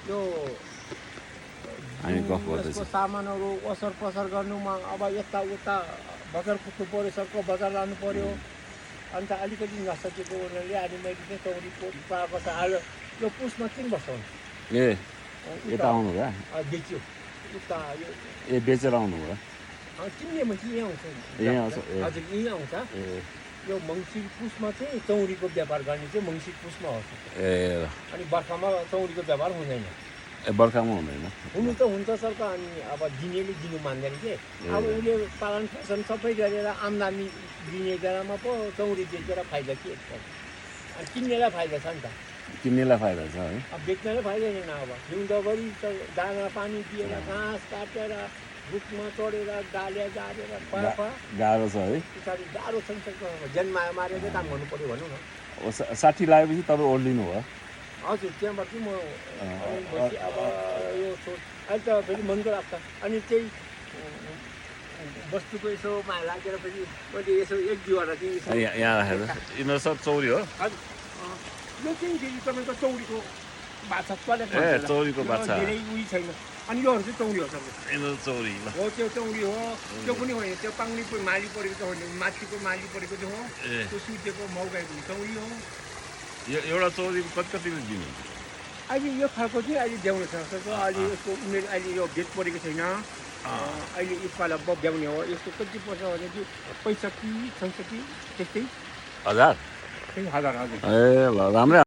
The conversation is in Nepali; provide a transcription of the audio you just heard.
यो हामी गफ गर्दैछौँ। यसको सामानहरू असर पसर गर्नुमा अब यताउता बजार कुद्नु पऱ्यो, सरको बजार लानु पऱ्यो। अन्त अलिकति नसकेको हुनाले अहिले मैले चाहिँ चौरी पाएको छ। आज यो पुसमा 3 वर्ष हुन्छ। ए यता आउनु भयो? बेच्यो उता यो ए बेचेर आउनु भयो? किन्ने मान्छे यहाँ आउँछ। यहाँ आउँछ? हजुर यहीँ आउँछ। यो मङ्सिर पुसमा चाहिँ चौरीको व्यापार गर्ने चाहिँ मङ्सिर पुसमा आउँछ। ए अनि बर्खामा चौरीको व्यापार हुँदैन। ए बर्खामा हुँदैन? हुनु त हुन्छ सरका, अनि अब दिनेले दिनु मान्दैन के। अब उसले पालन पोषण सबै गरेर आम्दानी दिने बेलामा पो चौरी बेचेर फाइदा के छ? अनि किन्नेलाई फाइदा छ नि त। किन्नेलाई फाइदा छ है? अब बेच्नेलाई फाइदा छैन। अब हिउँदभरि दाना पानी दिएर घाँस काटेर रुखमा चढेर डालेर गाडेर गाह्रो छ है? पछाडि गाह्रो छ नि त। जन्मायो मारेर काम गर्नु पऱ्यो भनौँ न। 60 लगाएपछि तपाईँ ओर्लिनु भयो? हजुर, त्यहाँबाट चाहिँ म अब यो अहिले त फेरि मनको लाग्छ। अनि त्यही वस्तुको यसो माया लागेर फेरि मैले यसो 1-2वटा चाहिँ यहाँ राखेर यिनीहरू सब चौरी हो? हजुर, यो चाहिँ फेरि तपाईँको चौरीको बाछा चलेको ए चौरीको बाछा धेरै उयो छैन। अनि योहरू चाहिँ चौरी हो सर। यिनीहरू चौरी हो, त्यो चौरी हो। त्यो पनि होइन, त्यो पाङ्नीको माली परेको त होइन, माथिको माली परेको चाहिँ हो। त्यो सुतेको मौका पनि चौरी हो। यो एउटा चौरीको कतिले दिनु? अहिले यो खालको चाहिँ अहिले ब्याउने छ सरको। अहिले यसको उमेर अहिले यो भेट परेको छैन। अहिले यसपालि ब्याउने हो। यसको कति पर्छ भने चाहिँ 65-66 त्यस्तै 1000? हजुर। ए ल राम्रै